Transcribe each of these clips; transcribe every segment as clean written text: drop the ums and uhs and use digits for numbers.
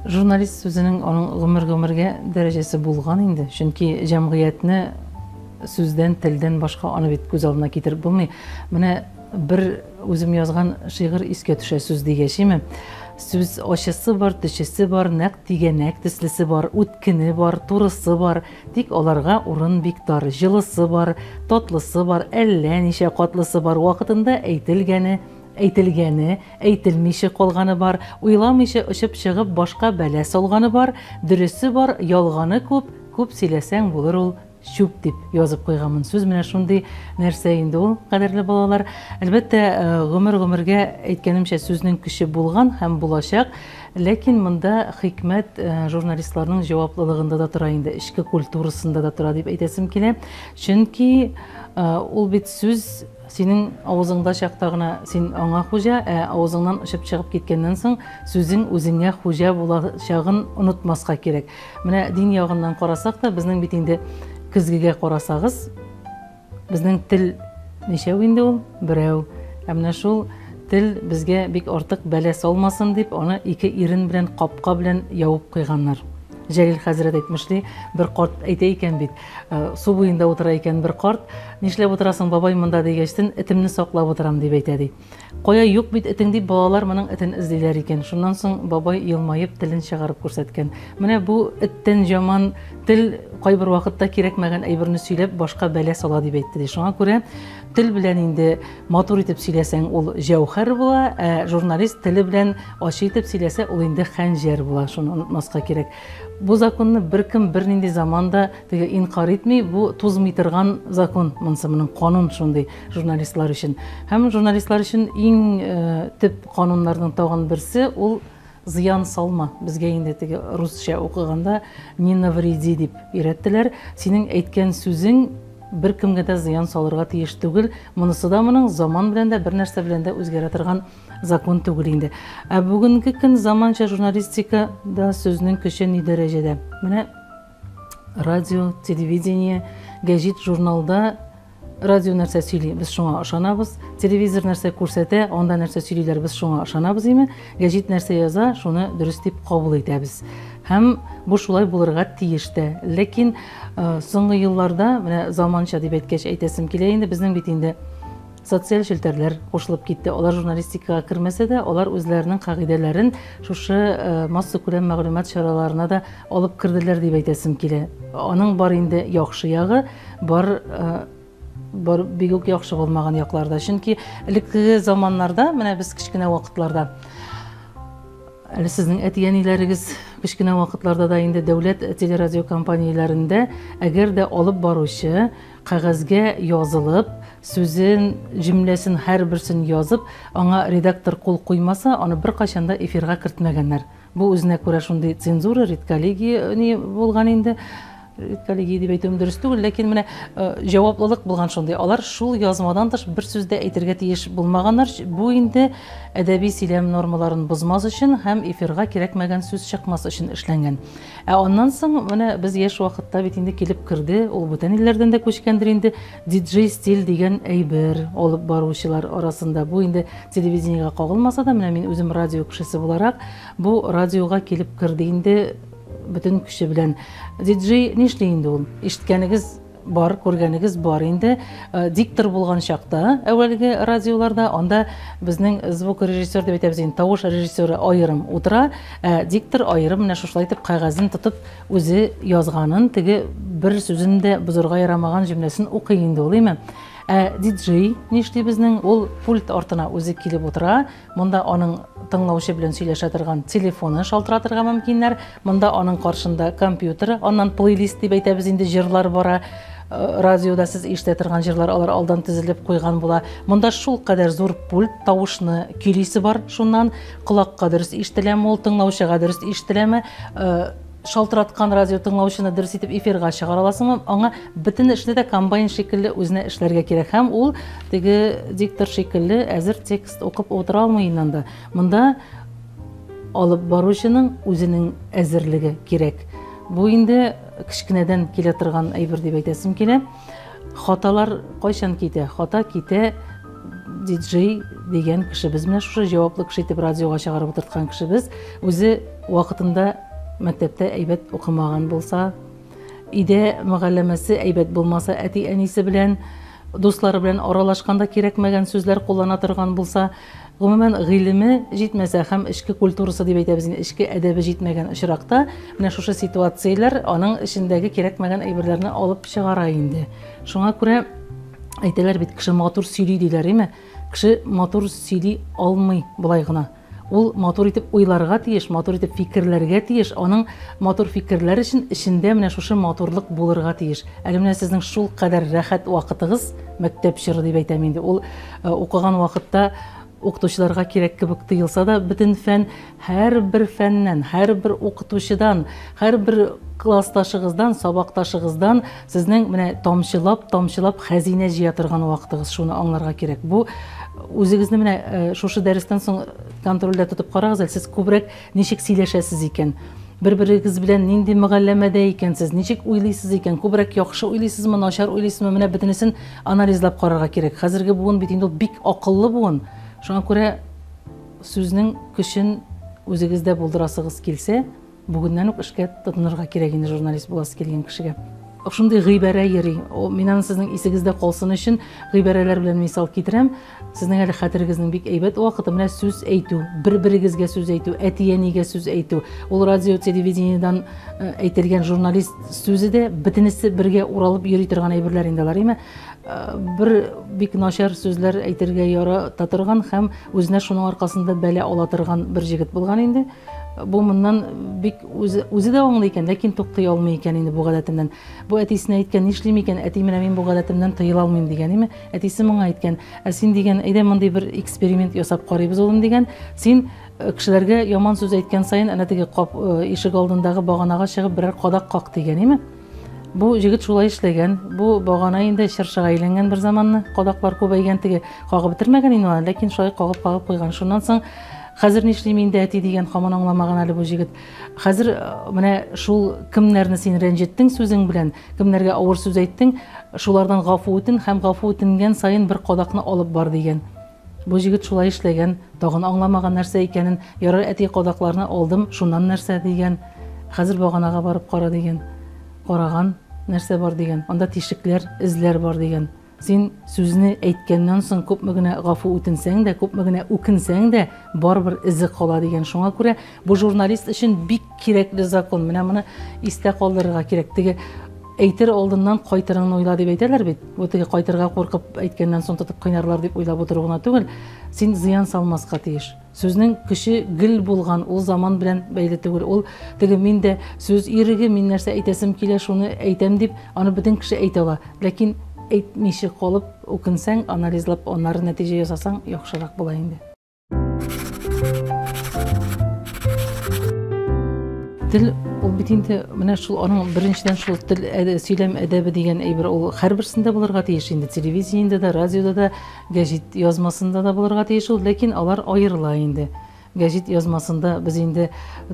Журналист сүзенең аның гомер-гомергә дәрәҗәсе булган инде, чөнки җәмгыятьне сүздән, телдән башка аны бит күз алдына китереп булмый. Менә бер үзем язган шигырь искә төшә сүз дигәч, име? Сүз ачысы бар, төчесе бар, нәкъ тигәнәк төслесе бар, үткене бар, турысы бар, тик аларга урын бик тар, җылысы бар, татлысы бар, әллә ничә катлысы бар, вакытында әйтелгәне, Әйтелгәне, әйтелмичә калганы бар, уйламыйча очып чыгып башка бәла салганы бар, дөресе бар, ялганы күп, күп сөйләсәң булыр ул чүп, дип язып куйганмын. Сүз менә шундый нәрсә инде ул, кадерле балалар. Әлбәттә, гомер-гомергә әйткәнемчә, сүзнең көче булган һәм булачак. Ләкин монда хикмәт журналистларның җаваплылыгында да тора инде, эчке культурасында да тора дип әйтәсем килә. Чөнки ул бит сүз Синең авызыңда чакта гына син аңа хуҗа, ә авызыңнан очып чыгып киткәннән соң сүзең үзеңә хуҗа булачагын онытмаска кирәк. Менә дин ягыннан карасак та, безнең бит инде көзгегә карасагыз, безнең тел ничәү инде ул? Берәү. Ә менә шул тел безгә бик артык бәла салмасын дип, аны ике ирен белән капка белән ябып куйганнар. Җәлил хәзрәт әйтмешли, бер карт әйтә икән бит, су буенда утыра икән бер карт, нишләп утырасың, бабай, монда дигәчтен, этемне саклап утырам, дип әйтә ди. Кая юк бит этең дип балалар моның этен эзлиләр икән. Шуннан соң бабай елмаеп телен чыгарып күрсәткән. Менә бу эттән җаман тел кайбер вакытта кирәкмәгән әйберне сөйләп башка бәла сала дип әйтте ди. Шуңа күрә тел белән инде матур итеп сөйләсәң, ул җәүһәр була, ә журналист теле белән ачы итеп сөйләсә, ул инде хәнҗәр була. Шуны онытмаска кирәк. Бу законны беркем бернинди заманда теге инкарь итми, бу тузмый торган закон, монысы моның канун шундый журналистлар өчен. Һәм журналистлар өчен иң төп кануннарның тагын берсе ул зыян салма. Безгә инде теге русча укыганда не навреди дип өйрәттеләр. Синең әйткән сүзең беркемгә дә зыян салырга тиеш түгел. Монысы да моның заман белән дә бер нәрсә белән дә үзгәрә торган закон түгел инде. Ә бүгенге көн заманча журналистикада сүзнең көче ни дәрәҗәдә? Менә радио, телевидение, гәҗит, журналда радио нәрсә сөйли, без шуңа ышанабыз. Телевизор нәрсә күрсәтә, анда нәрсә сөйлиләр, без шуңа ышанабыз име? Гәҗит нәрсә яза, шуны дөрес дип кабул итәбез. Һәм бу шулай булырга тиеш тә. Ләкин соңгы елларда, менә заманча дип әйткәч, әйтәсем килә инде, безнең бит инде социаль челтәрләр кушылып китте. Алар журналистикага кермәсә дә, алар үзләренең кагыйдәләрен шушы массакүләм мәгълүмат чараларына да алып керделәр дип әйтәсем килә. Аның бар инде яхшы ягы, бар бар бик үк яхшы булмаган яклары да. Чөнки элеккеге заманнарда, менә без кечкенә вакытларда, әле сезнең әти-әниләрегез кечкенә вакытларда да инде дәүләт телерадиокомпанияләрендә әгәр дә алып баручы кәгазьгә язылып, сүзен, җөмләсен һәрберсен язып, аңа редактор кул куймаса, аны беркайчан да эфирга кертмәгәннәр. Бу үзенә күрә шундый цензура, редколлегия ни булган инде. Редколлегия дип әйтүем дөрес түгел, ләкин менә җаваплылык булган шундый. Алар шул язмадан тыш бер сүз дә әйтергә тиеш булмаганнар. Бу инде әдәби сөйләм нормаларын бозмас өчен һәм эфирга кирәкмәгән сүз чыкмас өчен эшләнгән. Ә аннан соң менә без яшь вакытта бит инде килеп керде, ул бүтән илләрдән дә күчкәндер инде, диджей стиль дигән әйбер алып баручылар арасында. Бу инде телевидениегә кагылмаса да, менә мин үзем радио кешесе буларак, бу радиога килеп керде инде бөтен көче белән. Диджей нишли инде ул? Ишеткәнегез бар, күргәнегез бар инде. Диктор булган чакта, әүвәлге радиоларда, анда безнең звукорежиссер дип әйтәбез инде, тавыш режиссеры аерым утыра, ә диктор аерым менә шушылай итеп кәгазен тотып, үзе язганын, теге бер сүзен дә бозырга ярамаган җөмләсен укый инде ул, әйме? Ә диджей нишли безнең? Ул пульт артына үзе килеп утыра, Монда аның тыңлаучы белән сөйләшә торган телефоны шалтыратырга мөмкиннәр. Монда аның каршында компьютеры, аннан плейлист дип әйтәбез инде, җырлар бара. Радиода сез ишетә торган җырлар алар алдан тезелеп куйган була. Монда шул кадәр зур пульт, тавышны көйлисе бар шуннан. Колакка дөрес ишетеләме ул, тыңлаучыга дөрес ишетеләме? Шалтыраткан радио тыңлаучыны дөрес итеп эфирга чыгара аласыңмы? Аңа бөтен эшне дә комбайн шикелле үзенә эшләргә кирәк. Һәм ул теге диктор шикелле әзер текст укып утыра алмый инде анда. Монда алып баручының үзенең әзерлеге кирәк. Бу инде кечкенәдән килә торган әйбер дип әйтәсем килә. Хаталар кайчан китә? Хата китә диджей дигән кешебез, менә шушы җаваплы кеше итеп радиога чыгарып утырткан кешебез, үзе вакытында мәктәптә әйбәт укымаган булса, өйдә мөгалләмәсе әйбәт булмаса, әти-әнисе белән, дуслары белән аралашканда кирәкмәгән сүзләр куллана торган булса, гомумән, гыйлеме җитмәсә һәм эчке культурасы дип әйтәбез инде, эчке әдәбе җитмәгән очракта, менә шушы ситуацияләр аның эчендәге кирәкмәгән әйберләрне алып чыгара инде. Шуңа күрә әйтәләр бит, кеше матур сөйли диләр, име? Кеше матур сөйли алмый болай гына. Ул матур итеп уйларга тиеш, матур итеп фикерләргә тиеш. Аның матур фикерләр өчен эчендә менә шушы матурлык булырга тиеш. Әле менә сезнең шул кадәр рәхәт вакытыгыз, мәктәп чоры дип әйтәм инде. Ул укыган вакытта укытучыларга кирәк кебек тоелса да, бөтен фән, һәрбер фәннән, һәрбер укытучыдан, һәрбер классташыгыздан, сабакташыгыздан сезнең менә тамчылап-тамчылап хәзинә җыя торган вакытыгыз, шуны аңларга кирәк. Бу үзегезне менә шушы дәрестән соң контрольдә тотып карагыз әле, сез күбрәк ничек сөйләшәсез икән? Бер-берегез белән нинди мөгалләмәдә икәнсез, ничек уйлыйсыз икән, күбрәк яхшы уйлыйсызмы, начар уйлыйсызмы, менә бөтенесен анализлап карарга кирәк. Хәзерге буын бит инде ул бик акыллы буын. Шуңа күрә сүзнең көчен үзегездә булдырасыгыз килсә, бүгеннән үк эшкә тотынырга кирәк инде журналист буласы килгән кешегә. Шундый гыйбарә йөри. Мин аны сезнең исегездә калсын өчен гыйбарәләр белән мисал китерәм. Сезнең әле хәтерегезнең бик әйбәт вакыты, менә сүз әйтү, бер-берегезгә сүз әйтү, әти-әнигә сүз әйтү. Ул радио, телевидениедән әйтелгән журналист сүзе дә бөтенесе бергә уралып йөри торган әйберләр инде алар, әйме? Бер бик начар сүзләр әйтергә ярата торган һәм үзенә шуның аркасында бәла ала торган бер җегет булган инде. Бу моннан бик үзе, үзе дә аңлый икән, ләкин туктый алмый икән инде бу гадәтеннән. Бу әтисенә әйткән, нишлим икән, әти, менә мин бу гадәтемнән тыела алмыйм дигән, име? Әтисе моңа әйткән, ә син дигән, әйдә мондый бер эксперимент ясап карыйбыз, улым дигән. Син кешеләргә яман сүз әйткән саен, әнә теге кап, ишек алдындагы баганага чыгып берәр кадак как дигән, име? Бу җегет шулай эшләгән. Бу багана инде чыршыга әйләнгән бер заманны. Кадаклар күбәйгән, теге кагып бетермәгән инде аны, ләкин шулай кагып-кагып куйган. Шуннан соң хәзер нишлим инде, әти дигән, һаман аңламаган әле бу җегет. Хәзер менә шул кемнәрне син рәнҗеттең сүзең белән, кемнәргә авыр сүз әйттең, шулардан гафу үтен һәм гафу үтенгән саен бер кадакны алып бар дигән. Бу җегет шулай эшләгән, тагын аңламаган нәрсә икәнен. Ярар, әти, кадакларны алдым, шуннан нәрсә дигән. Хәзер баганага барып кара дигән. Караган, нәрсә бар дигән. Анда тишекләр, эзләр бар дигән. Син сүзне әйткәннән соң күпме генә гафу үтенсәң дә, күпме генә үкенсәң дә, барыбер эзе кала дигән. Шуңа күрә бу журналист өчен бик кирәкле закон. Менә моны истә калдырырга кирәк. Теге әйтер алдыннан кайтырыңны уйла дип әйтәләр бит. Бу теге кайтырга куркып әйткәннән соң тотып кыйнарлар дип уйлап утыру гына түгел. Син зыян салмаска тиеш. Сүзнең көче гел булган, ул заман белән бәйле түгел. Ул теге мин дә сүз иреге, мин нәрсә әйтәсем килә, шуны әйтәм дип, аны бөтен кеше әйтә ала. Ләкин әйтмичә калып үкенсәң, анализлап, аннары нәтиҗә ясасаң, яхшырак була инде. Тел ул бит инде менә шул аның беренчедән шул тел сөйләм әдәбе дигән әйбер ул һәрберсендә булырга тиеш инде, телевидениедә дә, радиода да, гәҗит язмасында да булырга тиеш ул, ләкин алар аерыла инде. Гәҗит язмасында без инде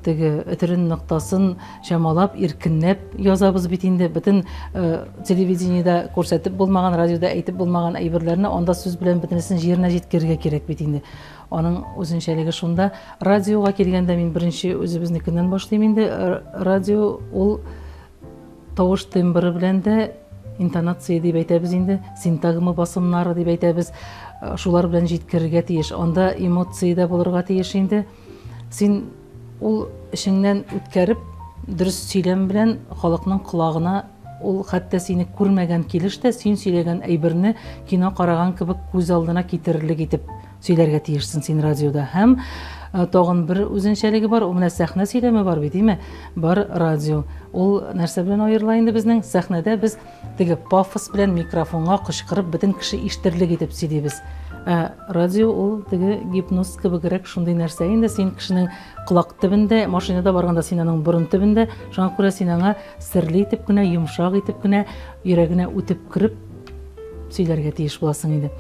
теге өтерен ноктасын чамалап, иркенләп язабыз бит инде. Бөтен телевидениедә күрсәтеп булмаган, радиода әйтеп булмаган әйберләрне анда сүз белән бөтенесен җиренә җиткерергә кирәк бит инде. Аның үзенчәлеге шунда. Радиога килгәндә мин беренче үзебезнекеннән башлыйм инде. Радио ул тавыш тембры белән дә интонация дип әйтәбез инде, синтагма басымнары дип әйтәбез, шулар белән җиткерергә тиеш. Анда эмоция дә булырга тиеш инде. Син ул эчеңнән үткәреп, дөрес сөйләм белән халыкның колагына ул хәтта сине күрмәгән килеш тә син сөйләгән әйберне кино караган кебек күз алдына китерерлек итеп сөйләргә тиешсең син радиода. Һәм тагын бер үзенчәлеге бар, ул менә сәхнә сөйләме бар бит, димме? Бар радио. Ул нәрсә белән аерыла инде безнең? Сәхнәдә без теге пафос белән микрофонга кычкырып бөтен кеше ишетерлек итеп сөйлибез. Ә радио ул теге гипноз кебегрәк шундый нәрсә инде, син кешенең колак төбендә, машинада барганда син аның борын төбендә, шуңа күрә син аңа серле итеп кенә, йомшак итеп кенә, йөрәгенә үтеп кереп сөйләргә тиеш буласың инде.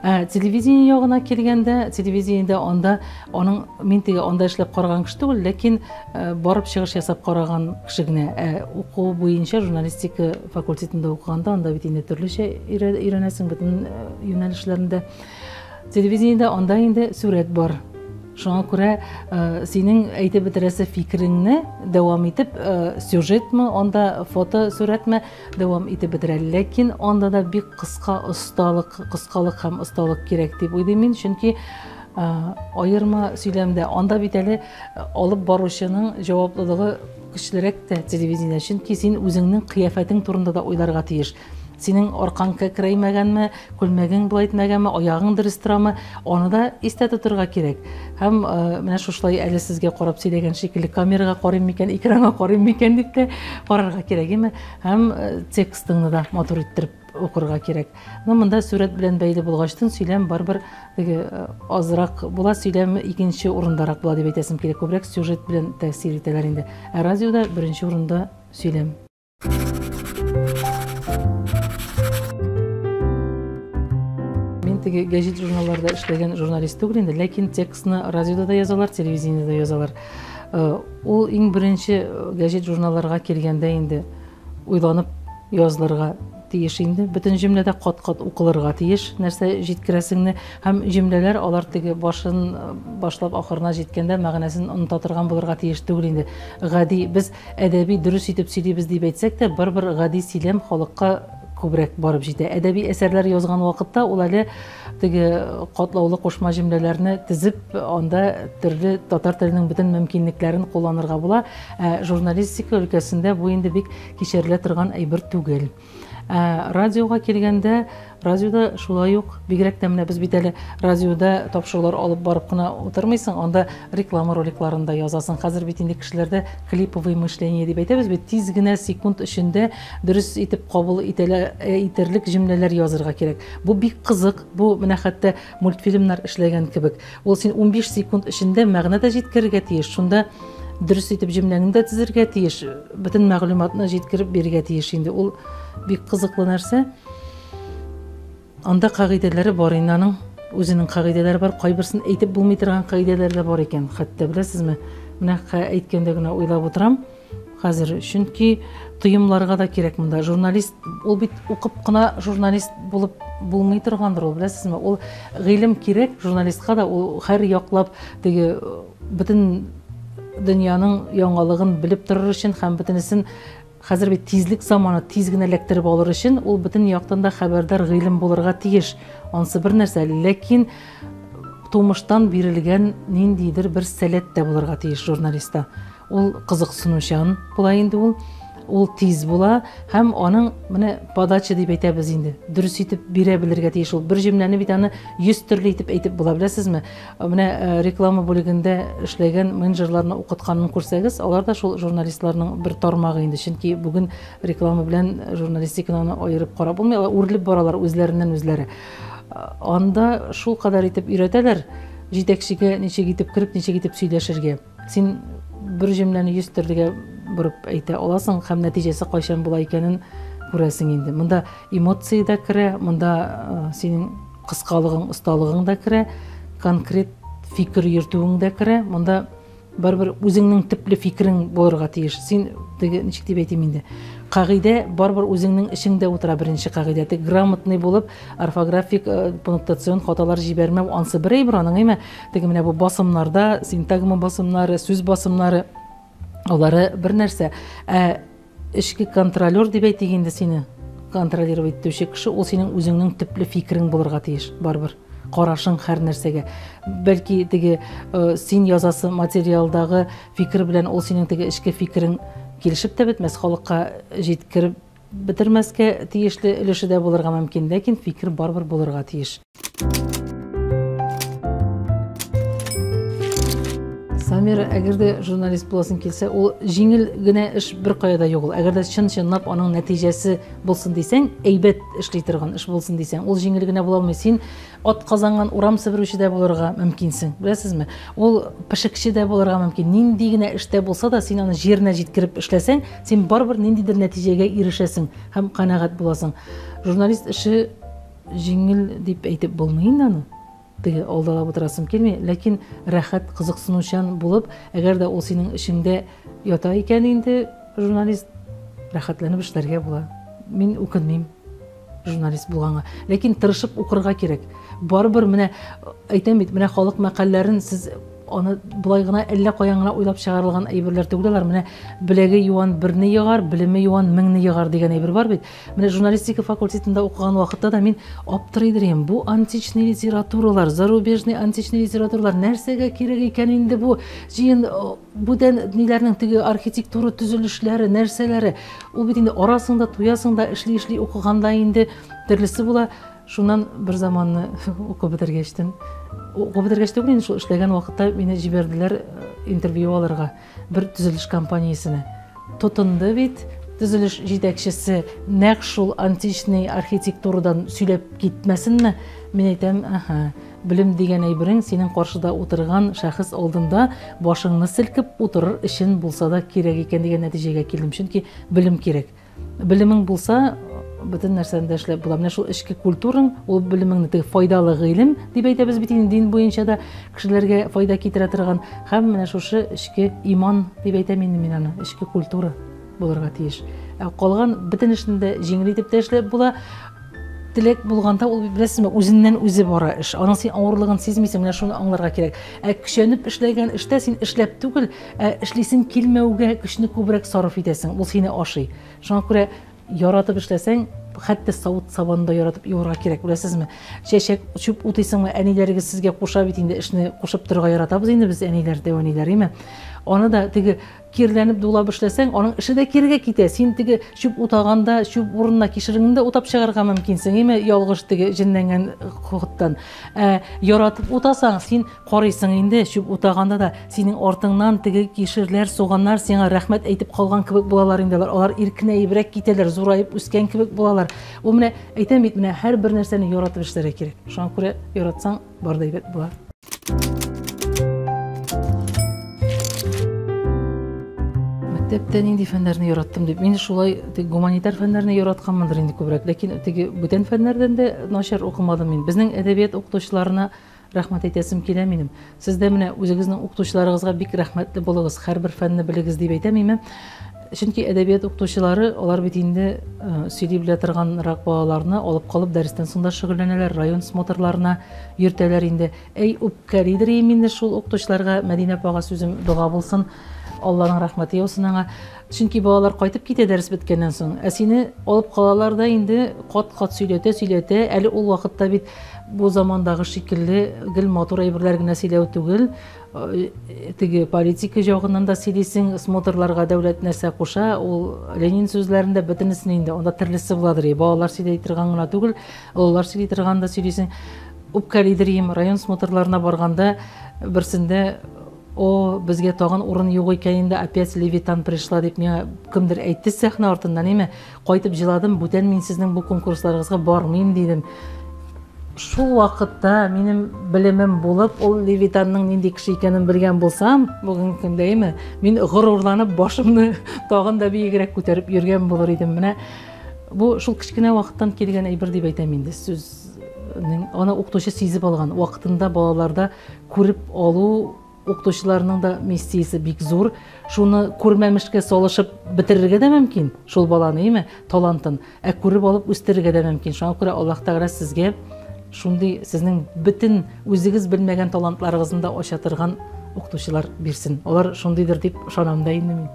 Ә телевидение ягына килгәндә, телевидениедә анда аның мин теге анда эшләп караган кеше түгел, ләкин барып чыгыш ясап караган кеше генә. Ә уку буенча журналистика факультетында укыганда анда бит инде төрлечә өйрәнәсең бөтен юнәлешләрендә. Телевидениедә анда инде сурәт бар. Шуңа күрә синең әйтеп бетерәсе фикереңне дәвам итеп, сюжетмы, анда фото сурәтме дәвам итеп бетерә. Ләкин анда да бик кыска осталык, кыскалык һәм осталык кирәк дип уйлыйм мин, чөнки аерма сөйләмдә анда бит әле алып баручының җаваплылыгы көчлерәк тә телевидениедә, чөнки син үзеңнең кыяфәтең турында да уйларга тиеш. Синең аркаң кәкрәймәгәнме, күлмәгең болай итмәгәнме, аягың дөрес торамы, аны да истә тотырга кирәк. Һәм менә шушылай әле сезгә карап сөйләгән шикелле камерага карыйм микән, экранга карыйм микән дип тә карарга кирәк, әйме? Һәм текстыңны да матур иттереп укырга кирәк. Ну, монда сурәт белән бәйле булгачтын сөйләм барыбер теге азрак була, сөйләм икенче урындарак була дип әйтәсем килә. Күбрәк сюжет белән тәэсир итәләр инде. Ә радиода беренче урында сөйләм. Мин теге гәҗит журналларда эшләгән журналист түгел инде, ләкин текстны радиода да язалар, телевидениедә язалар. Ул иң беренче гәҗит журналларга килгәндә инде уйланып язылырга тиеш инде. Бөтен җөмләдә кат-кат укылырга тиеш, нәрсә җиткерәсеңне. Һәм җөмләләр алар теге башын башлап ахырына җиткәндә мәгънәсен оныта торган булырга тиеш түгел инде. Гади без әдәби дөрес итеп сөйлибез дип әйтсәк тә, барыбер гади сөйләм халыкка күбрәк барып җитә. Әдәби әсәрләр язган вакытта ул әле теге катлаулы кушма җөмләләрне тезеп, анда төрле татар теленең бөтен мөмкинлекләрен кулланырга була. Ә журналистика өлкәсендә бу инде бик кичерелә торган әйбер түгел. Ә радиога килгәндә, радиода шулай ук, бигрәк тә менә без бит әле радиода тапшырулар алып барып кына утырмыйсың, анда реклама роликларын да язасың. Хәзер бит инде кешеләрдә клиповый мышление дип әйтәбез бит, тиз генә секунд эчендә дөрес итеп кабул итәрлек җөмләләр язырга кирәк. Бу бик кызык, бу менә хәтта мультфильмнар эшләгән кебек. Ул син 15 секунд эчендә мәгънә дә җиткерергә тиеш. Шунда дөрес итеп җөмләңне дә төзергә тиеш, бөтен мәгълүматны җиткереп бирергә тиеш инде. Ул бик кызыклы нәрсә. Анда кагыйдәләре бар инде аның. Үзенең кагыйдәләре бар, кайберсен әйтеп булмый торган кагыйдәләр дә бар икән. Хәтта беләсезме, менә әйткәндә генә уйлап утырам хәзер, чөнки тоемларга да кирәк монда. Журналист, ул бит укып кына журналист булып булмый торгандыр ул, беләсезме? Ул гыйлем кирәк журналистка да, ул һәр яклап теге бөтен дөньяның яңалыгын белеп торыр өчен һәм бөтенесен хәзер бит тизлек заманы, тиз генә эләктереп алыр өчен ул бөтен яктан да хәбәрдар гыйлем булырга тиеш. Ансы бер нәрсә, ләкин тумыштан бирелгән ниндидер бер сәләт тә булырга тиеш журналистта. Ул кызыксынучан була инде ул, ул тиз була һәм аның менә подача дип әйтәбез инде. Дөрес итеп бирә белергә тиеш ул. Бер җөмләне бит аны 100 төрле итеп әйтеп була, беләсезме? Менә реклама бүлегендә эшләгән менеджерларны укытканын күрсәгез, алар да шул журналистларның бер тармагы инде. Чөнки бүген реклама белән журналистиканы аерып карап булмый, алар үрелеп баралар үзләреннән үзләре. Анда шул кадәр итеп өйрәтәләр, җитәкчегә ничек итеп кереп, ничек итеп сөйләшергә. Син бер җөмләне 100 төрлегә борып әйтә аласың һәм нәтиҗәсе кайчан була икәнен күрәсең инде. Монда эмоция дә керә, монда синең кыскалыгың, осталыгың да керә, конкрет фикер йөртүең дә керә. Монда барыбер үзеңнең төпле фикерең булырга тиеш. Син теге ничек дип әйтим инде? Кагыйдә барыбер үзеңнең эчеңдә утыра, беренче кагыйдә. Тик грамотный булып, орфографик, пунктуацион хаталар җибәрмәү ансы бер әйбер аның, әйме? Теге менә бу басымнарда, синтагма басымнары, сүз басымнары, алары бер нәрсә. Ә эчке контролер дип әйтик инде сине, контролировать итүче кеше, ул синең үзеңнең төпле фикерең булырга тиеш, барыбер. Карашың һәр нәрсәгә. Бәлки теге син язасы материалдагы фикер белән ул синең теге эчке фикерең килешеп тә бетмәс, халыкка җиткереп бетермәскә тиешле өлеше дә булырга мөмкин, ләкин фикер барыбер булырга тиеш. Самира, әгәр дә журналист буласың килсә, ул җиңел генә эш бер кая да юк ул. Әгәр дә чын-чынлап аның нәтиҗәсе булсын дисәң, әйбәт эшли торган эш булсын дисәң, ул җиңел генә була алмый. Син ат казанган урам себерүче дә булырга мөмкинсең, беләсезме? Ул пешекче дә булырга мөмкин. Нинди генә эштә булса да, син аны җиренә җиткереп эшләсәң, син барыбер ниндидер нәтиҗәгә ирешәсең һәм канәгать буласың. Журналист эше җиңел дип әйтеп булмый инде аны. Теге алдалап утырасым килми, ләкин рәхәт, кызыксынучан булып, әгәр дә ул синең эчеңдә ята икән инде, журналист, рәхәтләнеп эшләргә була. Мин үкенмим. журналист булганга. Ләкин тырышып укырга кирәк. Барыбер менә әйтәм бит, менә халык мәкальләрен сез аны болай гына әллә каян гына уйлап чыгарылган әйберләр түгел алар. Менә беләге юан берне егар, белеме юан меңне егар дигән әйбер бар бит. Менә журналистика факультетында укыган вакытта да мин аптырый идем. Бу античный литературалар, зарубежный античный литературалар нәрсәгә кирәк икән инде бу? Җыен бүтән ниләрнең теге архитектура төзелешләре, нәрсәләре. Ул бит инде арасың да, туясың да, эшли-эшли укыганда инде төрлесе була. Шуннан бер заманны укып бетергәчтен, укып бетергәч түгел инде, шул эшләгән вакытта мине җибәрделәр интервью алырга бер төзелеш компаниясенә. Тотынды бит төзелеш җитәкчесе нәкъ шул античный архитектурадан сөйләп китмәсенме? Мин әйтәм, аһа, белем дигән әйберең синең каршыда утырган шәхес алдында башыңны селкеп утырыр өчен булса да кирәк икән дигән нәтиҗәгә килдем. Чөнки белем кирәк. Белемең булса, бөтен нәрсәне дә эшләп була. Менә шул эчке культураң, ул белемеңне теге файдалы гыйлем дип әйтәбез бит инде дин буенча да кешеләргә файда китерә торган. Һәм менә шушы эчке иман дип әйтәм инде мин аны, эчке культура булырга тиеш. Ә калган бөтен эшне дә җиңел итеп тә эшләп була. Теләк булганда ул, беләсезме, үзеннән үзе бара эш. Аның син авырлыгын сизмисең, менә шуны аңларга кирәк. Ә көчәнеп эшләгән эштә син эшләп түгел, ә эшлисең килмәүгә көчне күбрәк сарыф итәсең, ул сине ашый. Шуңа күрә яратып эшләсәң, хәтта савыт-сабаны да яратып юырга кирәк, беләсезме? Чәчәк чүп утыйсыңмы, әниләрегез сезгә куша бит инде, эшне кушып торырга яратабыз инде без әниләр, дәү әниләр, име? Аны да теге киреләнеп дулап эшләсәң, аның эше дә кирегә китә. Син теге чүп утаганда, чүп урынына кишереңне дә утап чыгарга мөмкинсең, име, ялгыш теге җенләнгән хаттан. Ә яратып утасаң, син карыйсың инде, чүп утаганда да синең артыңнан теге кишерләр, суганнар сиңа рәхмәт әйтеп калган кебек булалар инде алар. Алар иркенәебрәк китәләр, зураеп үскән кебек булалар. Ул менә әйтәм бит, менә һәрбер нәрсәне яратып эшләргә кирәк. Шуңа күрә яратсаң, бар да әйбәт була. Мәктәптә нинди фәннәрне яраттым дип, мин шулай гуманитар фәннәрне яратканмындыр инде күбрәк, ләкин теге бүтән фәннәрдән дә начар укымадым мин. Безнең әдәбият укытучыларына рәхмәт әйтәсем килә минем. Сез дә менә үзегезнең укытучыларыгызга бик рәхмәтле булыгыз, һәрбер фәнне белегез дип әйтәм име. Чөнки әдәбият укытучылары, алар бит инде сөйли белә торганрак балаларны алып калып дәрестән соң да шөгыльләнәләр, район смотрларына йөртәләр инде. Әй, үпкәлидер идем инде шул укытучыларга, Мәдинә апага сүзем дога булсын, Алланың рәхмәте яусын аңа. Чөнки балалар кайтып китә дәрес беткәннән соң, ә сине алып калалар да инде кат-кат сөйләтә-сөйләтә, әле ул вакытта бит бу замандагы шикелле гел матур әйберләр генә сөйләү түгел, теге политика җагыннан да сөйлисең, смотрларга дәүләт нәрсә куша, ул Ленин сүзләрендә бөтенесен инде, анда төрлесе буладыр, балалар сөйли торган гына түгел, олылар сөйли торган да сөйлисең. Үпкәлидер идем, район смотрларына барганда берсендә, о, безгә тагын урын юк икән инде, опять Левитан пришла дип миңа кемдер әйтте сәхнә артыннан, әйме, кайтып җыладым, бүтән мин сезнең бу конкурсларыгызга бармыйм дидем. Шул вакытта минем белемем булып, ул Левитанның нинди кеше икәнен белгән булсам, бүгенге көндә, әйме, мин горурланып башымны тагын да биегрәк күтәреп йөргән булыр идем. Менә бу шул кечкенә вакыттан килгән әйбер дип әйтәм инде. Сүзнең аны укытучы сизеп алган, вакытында балаларда күреп алу укытучыларның да миссиясе бик зур. Шуны күрмәмешкә салышып бетерергә дә мөмкин, шул баланы, әйме, талантын. Ә күреп алып үстерергә дә мөмкин. Шуңа күрә Аллаһ Тәгалә сезгә шундый сезнең бөтен үзегез белмәгән талантларыгызны да ача торган укытучылар бирсен. Алар шундыйдыр дип ышанам да инде мин.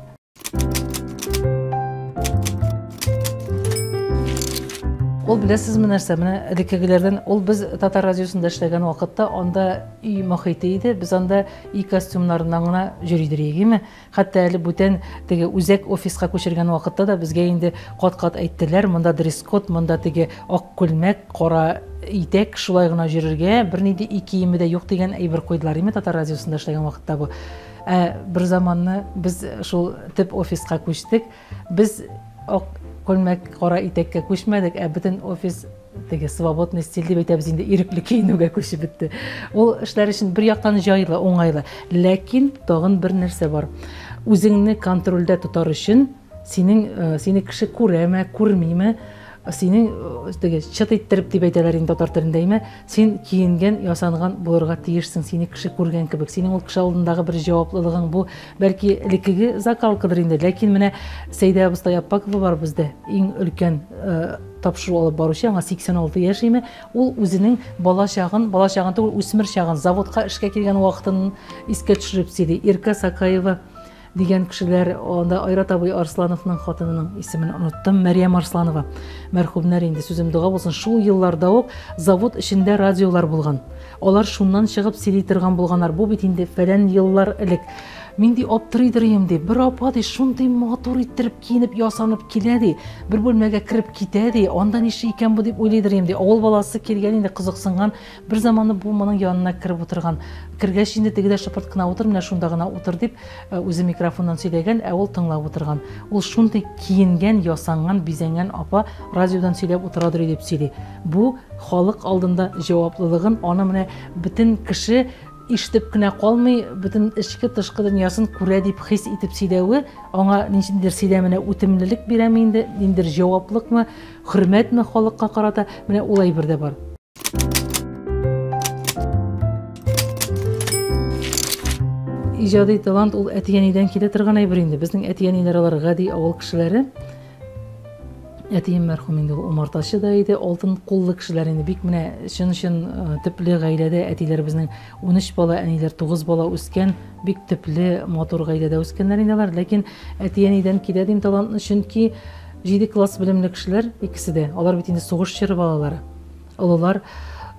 Ул беләсезме нәрсә, менә элеккегеләрдән, ул без татар радиосында эшләгән вакытта анда өй мохите иде, без анда өй костюмнарыннан гына йөридер идек, Хәтта әле бүтән теге үзәк офиска күчергән вакытта да безгә инде кат-кат әйттеләр, монда дресс-код, монда теге ак күлмәк, кара итәк, шулай гына йөрергә, бернинди өй киеме дә юк дигән әйбер куйдылар, име татар радиосында эшләгән вакытта бу. Ә бер заманны без шул төп офиска күчтек. Без ак күлмәк, кара итәккә күчмәдек, ә бөтен офис теге свободный стиль дип әйтәбез инде, ирекле киенүгә күчеп бетте. Ул эшләр өчен бер яктан җайлы, уңайлы. Ләкин тагын бер нәрсә бар. Үзеңне контрольдә тотар өчен синең сине кеше күрәме, күрмиме, Синең теге чыт иттереп дип әйтәләр инде татар телендә, әйме? Син киенгән, ясанган булырга тиешсең, сине кеше күргән кебек. Синең ул кеше алдындагы бер җаваплылыгың бу, бәлки элеккеге закалкадыр инде, ләкин менә Сәйдә абыстай Аппакова бар бездә, иң өлкән тапшыру алып баручы, аңа 86 яшь име, ул үзенең бала чагын, бала чагын түгел, үсмер чагын, заводка эшкә килгән вакытын искә төшереп сөйли. Иркә Сакаева дигән кешеләр, анда Айрат абый Арслановның хатынының исемен оныттым, Мәрьям Арсланова, мәрхүмнәр инде, сүзем дога булсын, шул елларда ук завод эчендә радиолар булган. Алар шуннан чыгып сөйли торган булганнар. Бу бит инде фәлән еллар элек. Мин ди аптырыйдыр идем ди. Бер апа ди шундый матур иттереп киенеп, ясанып килә ди. Бер бүлмәгә кереп китә ди. Анда ничек икән бу дип уйлыйдыр идем ди. Авыл баласы килгән инде кызыксынган. Бер заманны бу моның янына кереп утырган. Кергәч инде теге дә шыпырт кына утыр, менә шунда гына утыр дип, үзе микрофоннан сөйләгән, ә ул тыңлап утырган. Ул шундый киенгән, ясанган, бизәнгән апа радиодан сөйләп утырадыр дип сөйли. Бу халык алдында җаваплылыгын, аны менә бөтен кеше ишетеп кенә калмый, бөтен эчке тышкы дөньясын күрә дип хис итеп сөйләве, аңа ниндидер сөйләменә үтемлелек бирәме инде, ниндидер җаваплыкмы, хөрмәтме халыкка карата, менә ул әйбер дә бар. Иҗади талант ул әти-әнидән килә торган әйбер инде. Безнең әти-әниләр алар гади авыл кешеләре. Әтием мәрхүм инде ул умартачы да иде, алтын куллы кешеләр инде бик менә чын-чын төпле гаиләдә әтиләр безнең 13 бала, әниләр 9 бала үскән, бик төпле, матур гаиләдә үскәннәр инде алар. Ләкин әти-әнидән килә дим талантны, чөнки 7 класс белемле кешеләр икесе дә. Алар бит инде сугыш чоры балалары. Олылар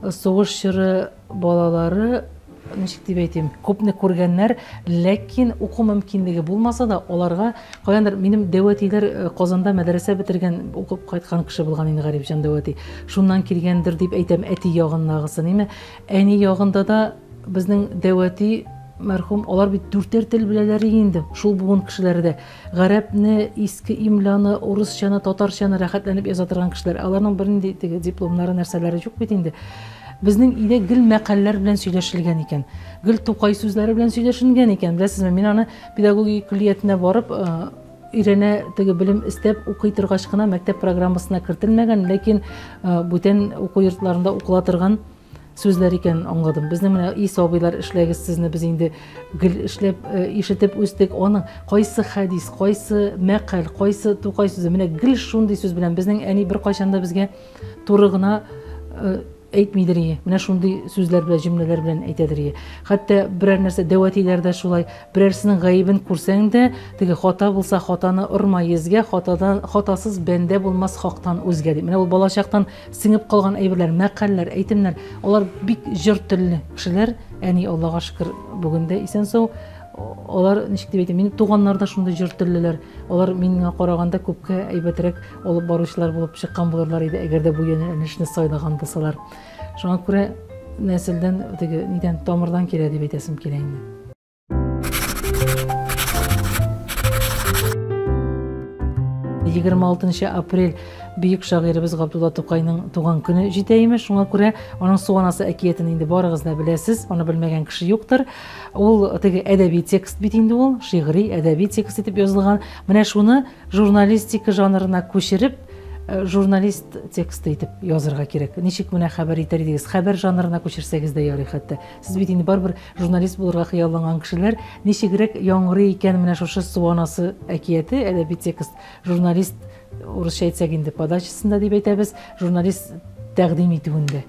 сугыш чоры балалары, ничек дип әйтим, күпне күргәннәр, ләкин уку мөмкинлеге булмаса да, аларга каяндыр минем дәү әтиләр Казанда мәдрәсә бетергән, укып кайткан кеше булган инде Гарифҗан дәү әти. Шуннан килгәндер дип әйтәм, әти ягындагысы, ниме? Әни ягында да безнең дәү әти мәрхүм, алар бит дүртәр тел беләләр инде, шул буын кешеләре дә. Гарәпне, иске имляны, урысчаны, татарчаны рәхәтләнеп яза торган кешеләр. Аларның бернинди теге дипломнары, нәрсәләре юк бит инде. Безнең өйдә гел мәкальләр белән сөйләшелгән икән. Гел Тукай сүзләре белән сөйләшенгән икән. Беләсезме, мин аны педагогия көллиятенә барып, өйрәнә, теге белем эстәп укый торгач кына мәктәп программасына кертелмәгән, ләкин бүтән уку йортларында укыла торган сүзләр икәнен аңладым. Безнең менә и сабыйлар эшләгез сезне без инде гел эшләп, ишетеп үстек. Аның кайсы хәдис, кайсы мәкаль, кайсы Тукай сүзе, менә гел шундый сүз белән безнең әни беркайчан да безгә туры гына әйтмидер ие. Менә шундый сүзләр белән, җөмләләр белән әйтәдер ие. Хәтта берәр нәрсә дәү әтиләр дә шулай, берәрсенең гаебен күрсәң дә, теге хата булса хатаны орма йөзгә, хатадан хатасыз бәндә булмас хактан үзгә дип. Менә ул балачактан сеңеп калган әйберләр, мәкальләр, әйтемнәр, алар бик җор телле кешеләр. Әни, Аллага шөкер, бүген дә исән-сау. Алар, ничек дип әйтим, минем туганнар да шундый җор теллеләр. Алар миңа караганда күпкә әйбәтрәк алып баручылар булып чыккан булырлар иде, әгәр дә бу юнәлешне сайлаган булсалар. Шуңа күрә нәселдән, теге нидән, тамырдан килә дип әйтәсем килә инде. 26 апрель бөек шагыйребез Габдулла Тукайның туган көне җитә имеш. Шуңа күрә аның Су анасы әкиятен инде барыгыз да беләсез, аны белмәгән кеше юктыр. Ул теге әдәби текст бит инде ул, шигъри әдәби текст итеп язылган. Менә шуны журналистика жанрына күчереп, журналист тексты итеп язырга кирәк. Ничек менә хәбәр итәр идегез? Хәбәр жанрына күчерсәгез дә ярый хәтта. Сез бит инде барыбер журналист булырга хыялланган кешеләр, ничегрәк яңгырый икән менә шушы Су анасы әкияте, әдәби текст, журналист, урысча әйтсәк инде, подачасында дип әйтәбез, журналист тәкъдим итүендә.